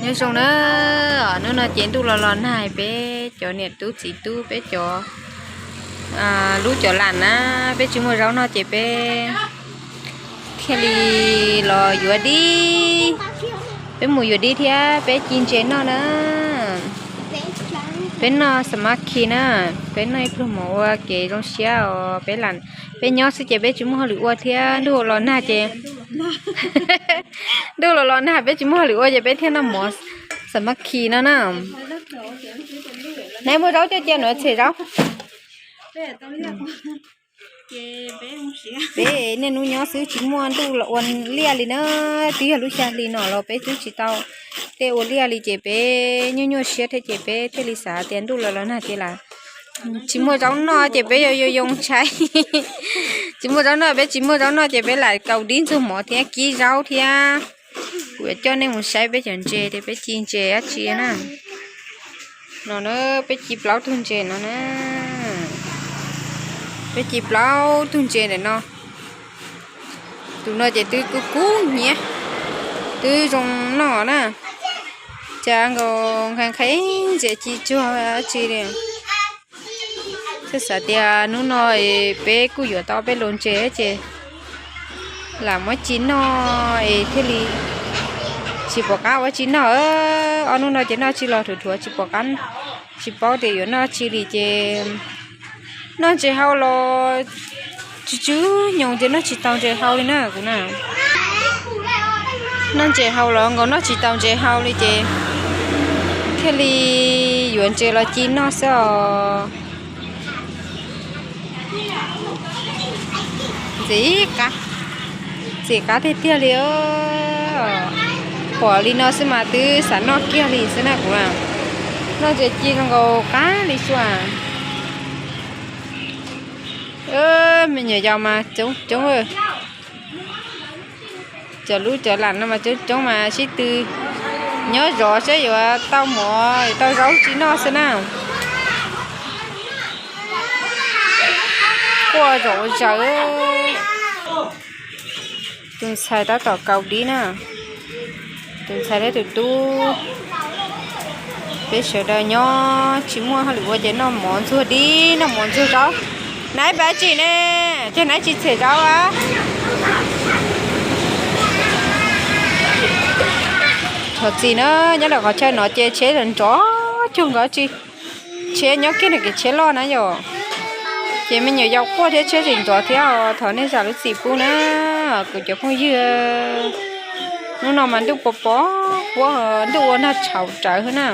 Nyob zoo na, hnub no ces ntuj los los nag, peb cov niam tub txiv tub, peb cov lub cov lam na, peb tsis muaj zaub noj ces peb thiaj li los yuav dib. Peb mus yuav dib thiab peb ci ntses noj na. Peb noj xas mas khi na, peb noj ib pluag mov ua kev zoo siab os. Peb lam, peb nyob xwb ces peb tsis muaj hauj lwm ua thiab, ntuj los nag ces ntuj los los nag peb tsis muaj hauj lwm ua ces peb thiaj noj mov xas mas khi no na. Neb muaj zaub coj cia nuav tshem zaub. Peb niaj hnub nyob xwb tsis muaj ntuj los ua liaj li na, twb yog lub xya hli no los peb twb tsis tau tej ua liaj li ces peb nyuaj nyuaj siab thiab ces peb thiaj li xav tias ntuj los los nag ces lam tsis muaj zaub noj ces peb yuav yoo yoo ntshai. Tsis muaj zaub noj, peb tsis muaj zaub noj ces peb lam kaus dib ntxuag mov thiab kib zaub thiab. Kuv yuav coj nej mus saib peb cov ntses tias peb ci ntses dab tsi na. No na, peb ci plaub tug ntses no na. Peb ci plaub tug ntses ntawm no. Tus no ces twb kub kub hnyiab, twb zoo noj na. Cas nkaus nqhis nqhis ntses ci tsuag dab tsi li. Txawj xav tias hnub no peb kuj yuav tau peb lub ntses ces lam muab ci noj es thiaj li tsis pom qab ua tsi noj. Ob hnub no ces noj tsi los dhuav dhuav tsis pom qab, tsis paub tias yuav noj tsi li ces noj ntses hau los tsw tsw nyoos ces noj tsis tau ntses hau li na kuv na. Noj ntses hau los nkaus noj tsis tau ntses hau li ces thiaj li yuav ntses los ci noj xwb os. Ntxim qab, ntxim qab tiag tiag li. Pom li no xwb mas twb xav noj kiag li xwb na kuv. Noj ntses ci zoo nkaus qab li xwb. Me nyuam yaus mas coob coob. Cov lub cov lam no mas coob coob mas sib tw nyob zov seb yuav tau mov tau zaub tsi noj xwb na. Quaj zom zaws. Tus ntxhais tab tom kaus dib na. Tus ntxhais thiab tus tub, peb sawv daws nyob tsis muaj hauj lwm ua ces noj mov ntxuag dib noj mov ntxuag zaub. Naiv pab tsim ne, ces naiv tsis tshem zaub a. Thov txim na, nyob ntawm qhov chaw no ces tsheb nrov cuag nkaus tsi. Tsheb nyob kiag nram kev tsheb loj na yom. Ces me nyuam yaus quaj thiab tsheb tseem nrov thiab os, thov nej zam lub txim pub na kuv cov phooj ywg. Hnub no mas ntuj pos pos huab, ntuj ua nag tshauv rawv na.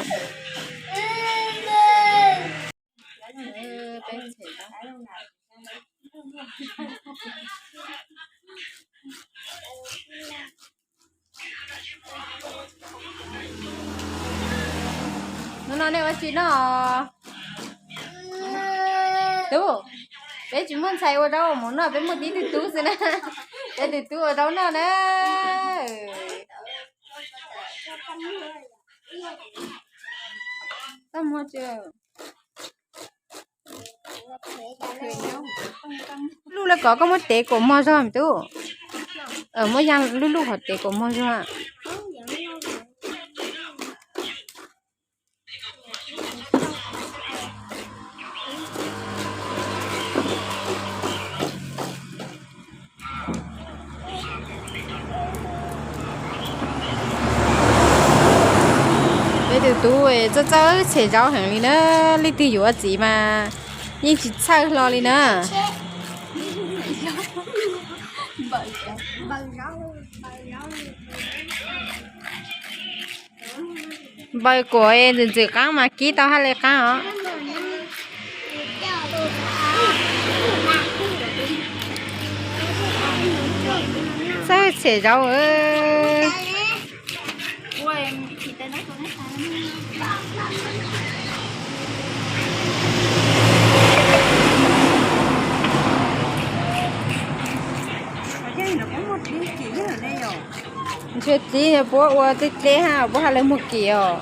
Hnub no nej ua tsi noj? Tub, peb tsis muaj ntxhais ua zaub ua mov noj, peb muaj tib tug tub xwb na. Peb tus tub ua zaub noj na. Txaj muag tsi. Lub lawv kov koj muab tev kuam mog zog me tub. Muab yaa lub lub hov tev kuam mog zog. Peb tus tub txawj txawj tshem zaub heev li na, leej twg yuav ua txiv mas yeej tsis txhawj hlo li na. Npaws kuam ntxim ntxim qaab mas kib tau hab le qaab os. Txawj tshem zaub. Ntshe txiv puab ua dleb dleb hab puab has lawv muag kim os.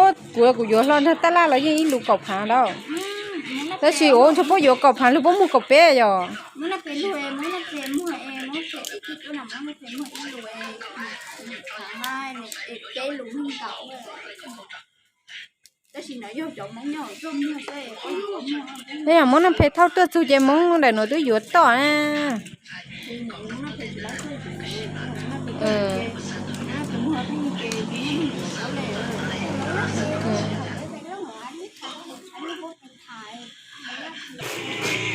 Ub, kuv, kuv yuav hlo nrog taj laj los yeej ib lus kaum phaav lawm. Tab sis ua ntshe puab yuav kaum phav lug puab muag kaum peb yog. Tab sis Moob Naj Phe thauj tuaj txug ces Moob daim nuav twb yuav toj na.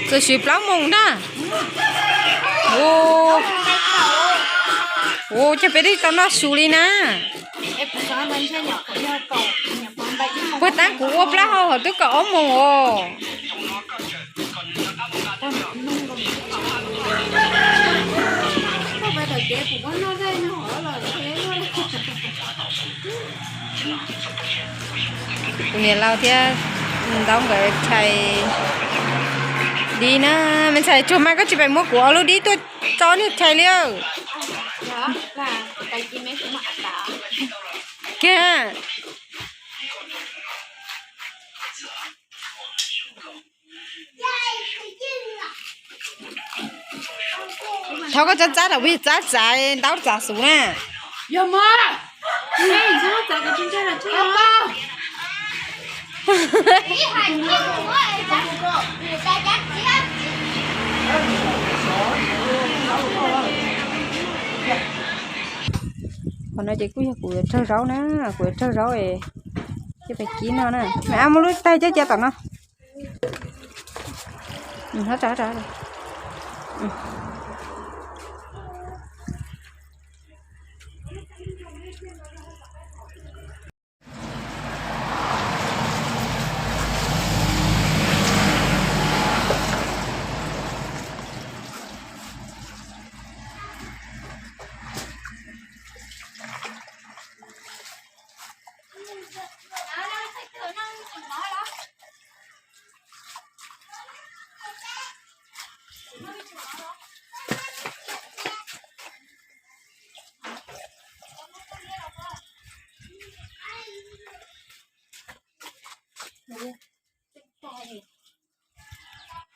Txog swv plaub moos na. Ua, ua cas peb twb tau noj su li na. Puag ta kuv ua plaub hau hov twb kaum ob moos os. Kuv niam laus thiab ntaub nkawd chais dib na. Me ntxhais Tsuag Maj, koj tsis pais muab kuv ob lub dib tuaj tso niag chais li. Kiag. Thov koj txab txab thaum peb txab txav ntaub txav xuv na. Qhov no ces kuj yog kuv yuav raug zaub na, kuv yuav raug zaub es coj pais kib noj na. Ab, muab lub taig coj cia tom no.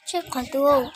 Tseg qhov ntawd.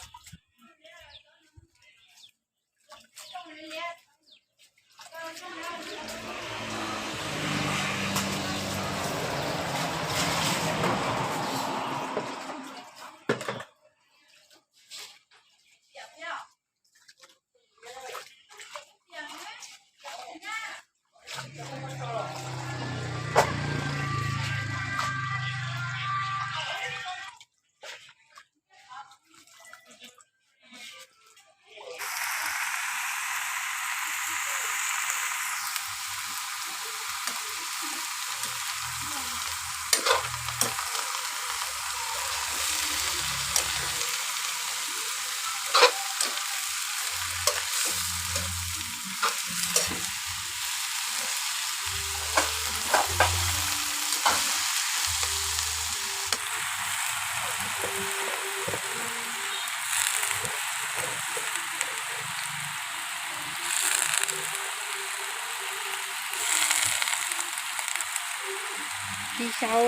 Kib xyov,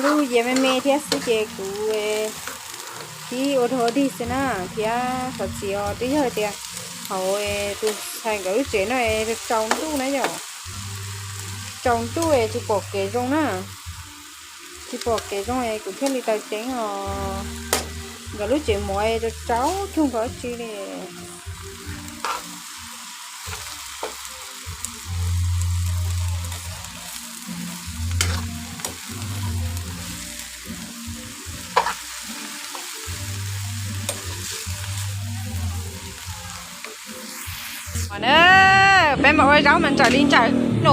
lub yias me me thiab xwb ces kuv kib ua dog dig xwb na, thiab qhov txiv os twb yog tias hauv tus ntxhais nkawd lub tsev no tsaus ntuj na yom, tsaus ntuj es tsis pom kev zoo na. Tsis pom kev zoo es kuv thiaj li taws ceev os. Nkawd lub tsev muam tsaus ntuj nkaus tsis li. Peb mam ua zaub mas ntsawm li ntsawm no,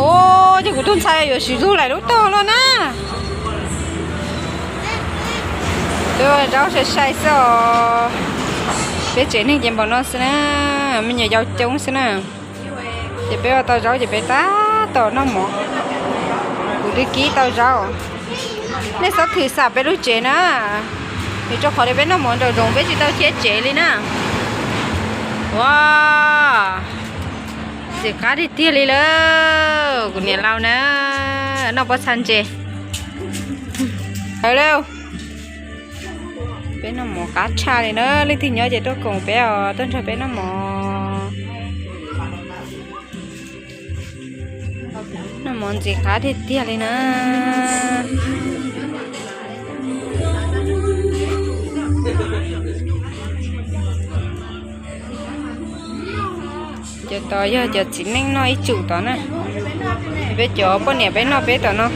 ces kuv tus ntxhais yuav siv zug lawm lub tog los na. Peb ua zaub sai sai xwb os. Peb tsev neeg ces npaum no xwb na, me nyuam yaus coob xwb na. Ces peb ua tau zaub ces peb tab tom noj mov. Kuv twb kib tau zaub. Nej xob thwm xam peb lub tsev na, vim rau qhov tias peb noj mov nraum zoov peb tsis tau thiab tsev li na. Ua, ntxim qab tiag tiag li lawm kuv niam laus na, noj pob txha ntses. Tawm lawm. Peb noj mov qab tshaj li na, leej twg nyob ces tuaj koom peb os, tuaj nrog peb noj mov. Noj mov ntxim qab tiag tiag li na. Cov tod yog cov txiv neej noj ib tsum tod na. Peb cov poj niam peb noj peb tom no.